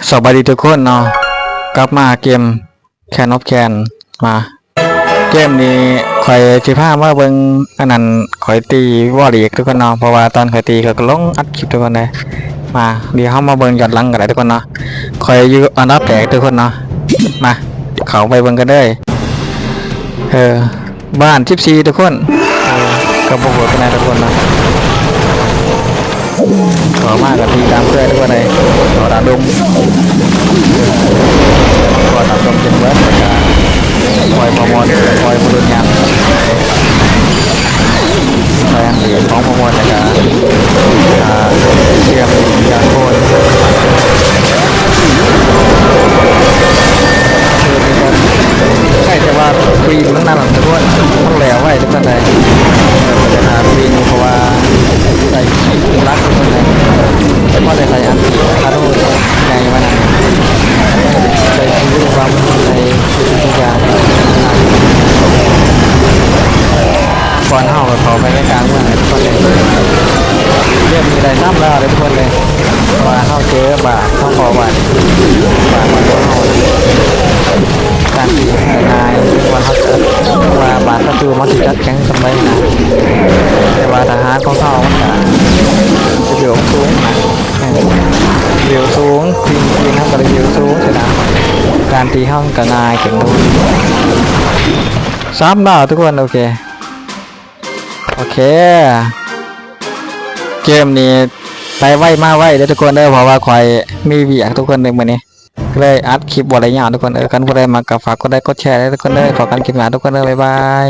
ສະບາຍດີທຸກຄົນເນາະ ກັບມາເກມ Clan of Clan ມາ ເກມນີ້ຂ້ອຍຊິພາມາເບິ່ງ ອັນນັ້ນ ຂ້ອຍຕີວໍລິກທຸກຄົນເນາະ ເພາະວ່າຕອນຂ້ອຍຕີຂ້ອຍກໍລົງອັດຄລິບທຸກຄົນເລີຍ. ມາ ດຽວເຮົາມາເບິ່ງຍ້ອນຫຼັງກໍໄດ້ທຸກຄົນເນາະ ຂ້ອຍຢູ່ອັນດັບແປດທຸກຄົນເນາະ. ມາ ເຂົ້າໄປເບິ່ງກັນເລີຍ. ເອີ ບ້ານສິບສີ່ທຸກຄົນ ເອີ ກໍບໍ່ໂຫດປານໃດທຸກຄົນເນາະ. ເຂົ້າມາກໍຕີຕາມເພື່ອນທຸກຄົນເລີຍ ເຂົ້າດາດດົງ ເຂົ້າດາດດົງຈົນເບິດ ແລ້ວກໍປ່ອຍພໍ່ມອນ ປ່ອຍຜູ້ຫຼຸດຍາມ ແປງເອກຂອງພໍ່ມອນ ແລ້ວກໍ ອ່າ ເຊື່ອມຈາກໂຄນ ຄືນີ້ກໍໃກ້ຈະວ່າຄວຽນມັນນັ້ນທຸກຄົນ ມັນແຫຼວໄວທຸກຄົນເລີຍ. ເອີ ຂ້ອຍຈະຫາຄວຽນຢູ່ ເພາະວ່າໃສ່ຄວຽນຫຼັກທຸກຄົນເລີຍ ແຕ່ພໍໄດ້ໃສ່ອັນທີ່ຄາໂດໃຫຍ່ມານຳ ໃສ່ຄວຽນບຳໃສ່ ທຸກຢ່າງ ກ່ອນເຮົາກໍເຂົ້າໄປໃນກາງເມືອງທຸກຄົນເລີຍ. ເກມນີ້ໄດ້ນຳແລ້ວເດີທຸກຄົນເລີຍ ເພາະວ່າເຮົາເຈີບາດ ເຮົາພໍບາດ ບາດຂອງເຮົາ ການຕີກໍງ່າຍ ວ່າເຮົາ ວ່າບາດສັດຕູມັນຊິຈັດແຂງສ່ຳໃດນະ ແຕ່ວ່າທະຫານຂອງເຮົາມັນກໍເລເວວສູງນະ ເລເວວສູງ ຍິງ ຍິງເຮົາກໍເລເວວສູງຊີ້ນະ ການຕີເຮົາມັນກໍງ່າຍຂຶ້ນທຸກຄົນ. ສາມດາວທຸກຄົນ ໂອເຄ ໂອເຄ ເກມນີ້ໄປໄວມາໄວເດີທຸກຄົນເດີ ເພາະວ່າຂ້ອຍມີວຽກທຸກຄົນເດີມື້ນີ້ ກໍເລີຍອັດຄລິບບໍ່ໄດ້ຍາວທຸກຄົນເອີ. ຄັນຜູ້ໃດມັກກໍຝາກກົດໄລກົດແຊເດີທຸກຄົນເດີ ພໍ້ກັນຄລິບໜ້າທຸກຄົນເດີ ບາຍບາຍ.